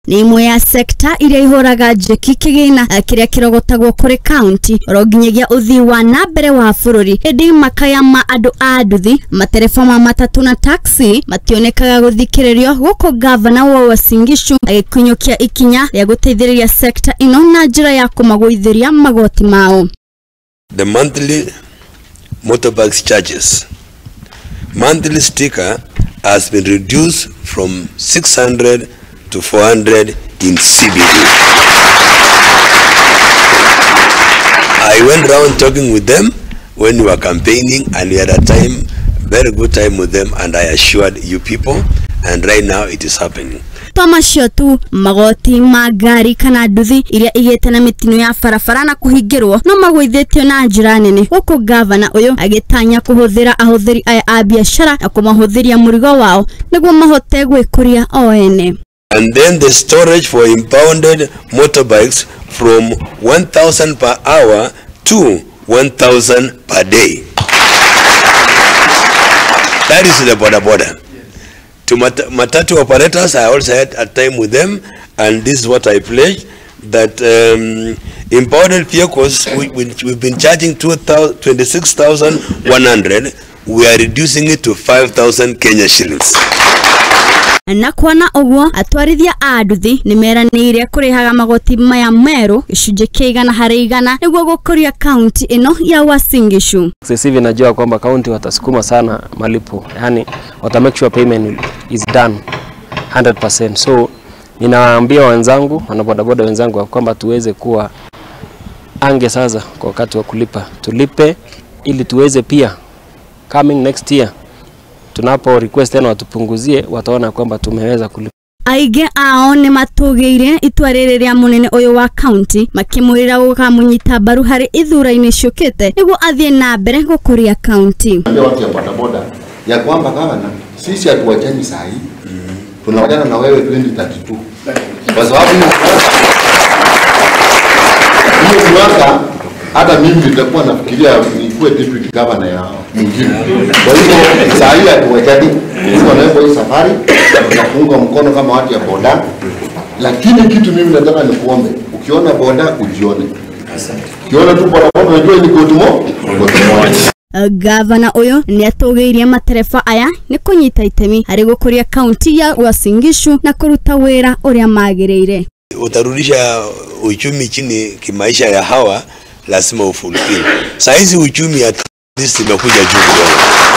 Nĩ imwe ya sekta iria ihũraga njeki kĩgĩna kĩrĩa kĩrogotagwo kũrĩ kaunti oro nginyagia ũthii wa na mbere wa bũrũri. Ĩndĩ makaya ma andũ a nduthi, matereba ma matatũ na taxi mationekaga gũthikĩrĩrio, gũkũ gavana wa Uasin Gishu agĩkinyũkia ikinya rĩa gũteithĩrĩria sekta ĩno na njĩra ya kũmagũithĩria magoti mao. The monthly motorbikes charges, monthly sticker has been reduced from 600 to 400 in CBD. I went round talking with them when we were campaigning, and we had a time, very good time with them, and I assured you people, and right now it is happening. To macio tu, magoti ma ngari kana nduthi iria igĩte na mĩtino ya barabara na kũhingĩrwo no magũithĩtio na njĩra nene, gũkũ gavana ũyũ agĩtanya kũhũthĩra ahũthĩri aya a biacara na kũmahũthĩria mũrigo wao nĩguo mahote gwĩkũria o ene. And then the storage for impounded motorbikes from 1,000 per hour to 1,000 per day. That is the border border. To matatu operators, I also had a time with them, and this is what I pledged, that impounded vehicles, which we've been charging 26,100, we are reducing it to 5,000 Kenya shillings. Na kuona ũguo atwarithia a nduthi nĩ meranĩire kũrĩhaga magoti maya merũ gĩcunjĩ kĩa 100% nĩguo gũkũria kaunti ĩno ya Uasin Gishu. Sasa hivi najua kwamba kaunti watasukuma sana malipo, yani wata make sure payment is done 100%. So ninawaambia wenzangu, wanabodaboda wenzangu kwamba tuweze kuwa ange sasa kwa wakati wa kulipa, tulipe ili tuweze pia coming next year tunapo request tena watupunguzie, wataona kwamba tumeweza kulipa. Aingĩ ao nĩ matũgĩire itua rĩrĩ rĩa mũnene ũyũ wa kaunti makĩmwĩrĩra gũkamũnyita mbaru harĩ ithura-inĩ ciũkĩte nĩguo athiĩ na mbere gũkũria kaunti. Watu ya bodaboda ya kwamba gavana, sisi hatuwachani saa hii, tunawachana na wewe 2032 kwa sababu hiyo mwaka hata mimi nitakuwa nafikiria nikuwe deputy governor ya mwingine. Kwa hivyo saa hii hatuwachani, tuko na hii safari tunafunga mkono kama watu ya boda. Lakini kitu mimi nataka nikuombe, ukiona boda ujione. Ukiona tu boda boda unajua ni koti moja. Gavana ũyũ nĩ atũgĩirie matereba aya nĩ kũnyita itemi harĩ gũkũria kaunti ya Uasin Gishu na kũruta wĩra ũrĩa magĩrĩire. Utarudisha uchumi chini kimaisha ya hawa, lazima ufulfill. Saizi uchumi at least imekuja juu kidogo.